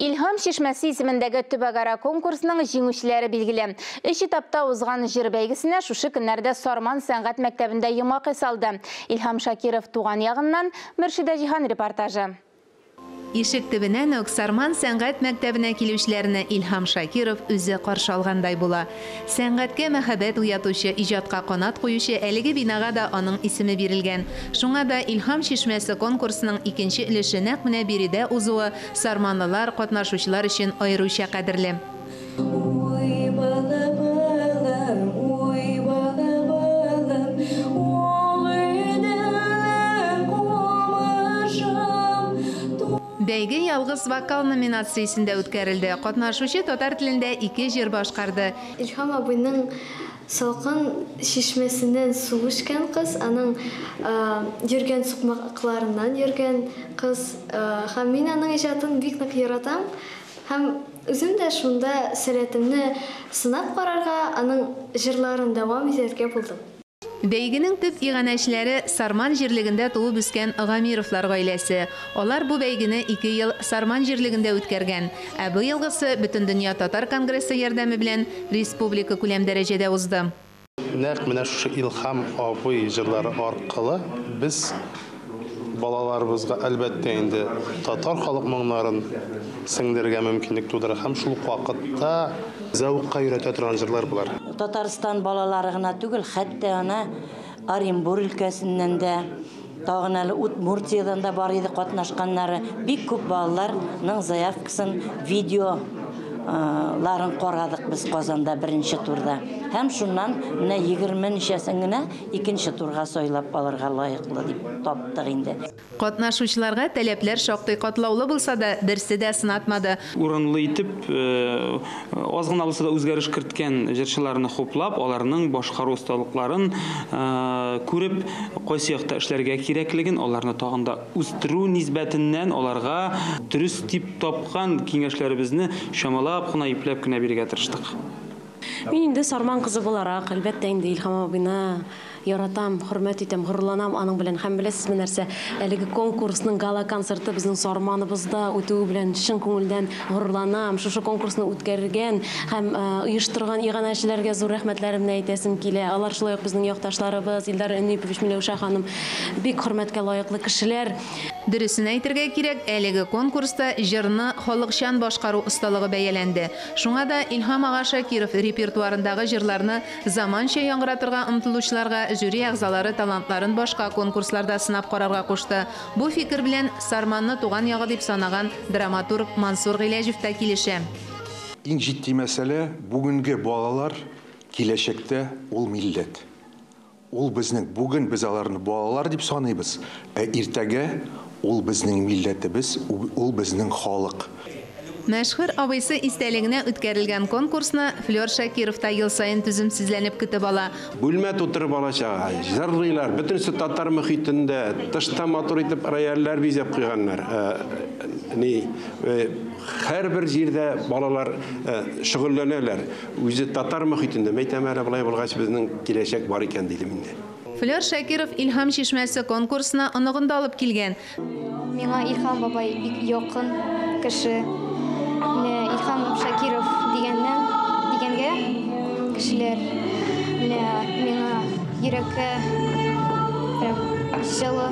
Илһам чишмәсе исемендәге төбәкара конкурсның җиңүчеләре билгеле. Өч этапта узган җыр бәйгесенә шушы көннәрдә Сарман сәнгать мәктәбендә йомгак ясалды. Илһам Шакиров туган ягыннан, Мөршидә Җиһан репортажы. Ишек төбеннән үк Сарман сәнгать мәктәбенә килүчеләрне Илһам Шакиров үзе каршы алгандай була. Сәнгатькә мәхәббәт уятучы, иҗатка канат куючы әлеге бинага да аның исеме бирелгән. Шуңа да Илһам чишмәсе конкурсының икенче өлеше нәкъ менә биредә узуы сарманлылар, катнашучылар өчен аеруча кадерле. Уй, балам, балам, уй, балам, балам, ул Иделем кумышым. Бәйге Ялгыз вокал номинациясендә үткәрелде. Катнашучы татар телендә ике җыр башкарды. Илһам абыйның салкын чишмәсеннән су эчкән кыз, аның йөргән сукмакларыннан йөргән кыз. Һәм мин аның иҗатын бик нык яратам. Һәм үзем дә шунда сәләтемне сынап карарга, аның җырларын дәвам итәргә булдым. Бәйгенең төп иганәчеләре Сарман җирлегендә туып үскән Гамировлар гаиләсе. Алар бу бәйгене ике ел Сарман җирлегендә үткәргән. Ә быелгысы Бөтендөнья татар конгрессы ярдәме белән республикакүләм дәрәҗәдә узды. Нәкъ менә шушы Илһам абый җырлары аркылы без балаларыбызга, әлбәттә инде, татар халык моңнарын сеңдерергә мөмкинлек тудыра һәм шул ук вакытта зәвыкка өйрәтә торган җырлар болар. Татарстан балалары гына түгел, хәтта ана Оренбур өлкәсеннән дә, тагын әле Удмуртиядән дә бар иде катнашканнары. Бик күп балаларның заявкасын, видео ларын карадык без Казанда беренче турда. Һәм шуннан менә 20 ничәсен генә икенче турга сайлап алырга лаеклы дип таптык инде. Катнашучыларга таләпләр шактый катлаулы булса да, берсе дә сынатмады. Урынлы итеп, аз гына булса да үзгәреш керткән җырчыларны хуплап, аларның башкару осталыкларын күреп, кайсы якта эшләргә кирәклеген, аларны тагын да үстерү нисбәтеннән аларга дөрес дип тапкан киңәшләребезне чамалап кына, ипләп кенә бирергә тырыштык. Мин инде Сарман кызы буларак, әлбәттә инде Илһам абыйны яратам, хөрмәт итәм, горурланам аның белән. Һәм беләсезме нәрсә, әлеге конкурсның гала-концерты безнең Сарманыбызда үтүе белән чын күңелдән горурланам. Шушы конкурсны үткәргән һәм оештырган иганәчеләргә зур рәхмәтләремне әйтәсем килә. Алар шулай ук безнең якташларыбыз, Илдар Өнипович, Миләүшә ханым, бик хөрмәткә лаеклы кешеләр. Дөресен әйтергә кирәк, әлеге конкурста җырны халыкчан башкару осталыгы бәяләнде. Шуңа да Илһам ага Шакиров репертуарындагы җырларны заманча яңгыратырга омтылучыларга жюри әгъзалары талантларын башка конкурсларда сынап карарга кушты. Бу фикер белән Сарманны туган ягы дип санаган драматург Мансур Гыйләҗев та килешә. Иң җитди мәсьәлә, бүгенге балалар киләчәктә ул милләт. Ул безнең, бүген без аларны балалар дип саныйбыз, ә иртәгә ул безнең милләтебез, ул безнең халык. Мәшһүр абыйсы истәлегенә үткәрелгән конкурсны Флёр Шакиров та ел саен түземсезләнеп көтеп ала. Бүлмә тутырып бала-чага, җырлыйлар, бөтенесе татар мөхитендә, тышта матур итеп рояльләр бизәп куйганнар. Һәрбер җирдә балалар шөгыльләнәләр. Үзе татар мөхитендә. Мәйтәм әле, болай булгач безнең киләчәк бар икән дидем инде. Флёр Шакиров Илһам чишмәсе конкурсына оныгын да алып килгән. Миңа Илһам бабай бик якын кеше. Менә Илһам Шакиров дигәнгә кешеләр менә миңа йөрәккә прям җылы.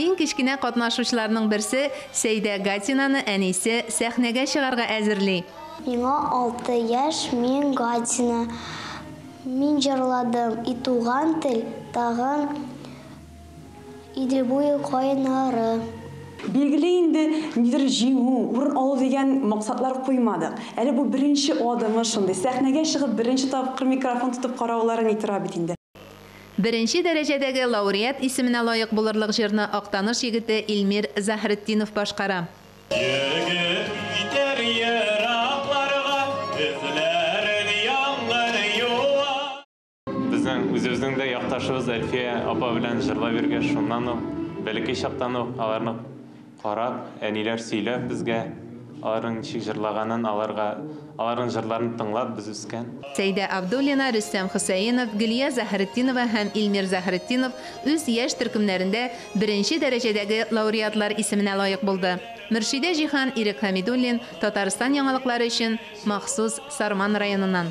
Иң кечкенә катнашучыларның берсе Сәйдә Гатинаны әнисе сәхнәгә чыгарга әзерли. Миңа 6 яшь, мин Гатина. Мин җырладым и туган тел, тагын Идел буе кайнары. Билгеле инде, нидер җиңү, урын алу дигән максатлар куймадык. Әле бу беренче адымы шундый. Сәхнәгә чыгып, беренче тапкыр микрофон тотып караулары ни тора бит инде. Беренче дәрәҗәдәге лауреат исеменә лаек булырлык җырны Актаныш егете Илмир Заһретдинов башкара. Егет китәр еракларга, эзләрен яңгыр юа. Безнең үзебезнең дә якташыбыз Әлфия апа белән җырлап йөргәч, шуннан ук, бәләкәй чактан ук аларны карап, әниләр сөйләп безгә, Аларның ничек җырлаганын, аларга, аларның җырларын тыңлап без үскән. Сәйдә Абдуллина, Рөстәм Хөсәенов, Гөлия Заһретдинова һәм Илмир Заһретдинов үз яшь төркемнәрендә беренче дәрәҗәдәге лауреатлар исеменә лаек булды. Мөршидә Җиһан, Ирек Хәмидуллин, Татарстан яңалыклары өчен махсус Сарман районыннан.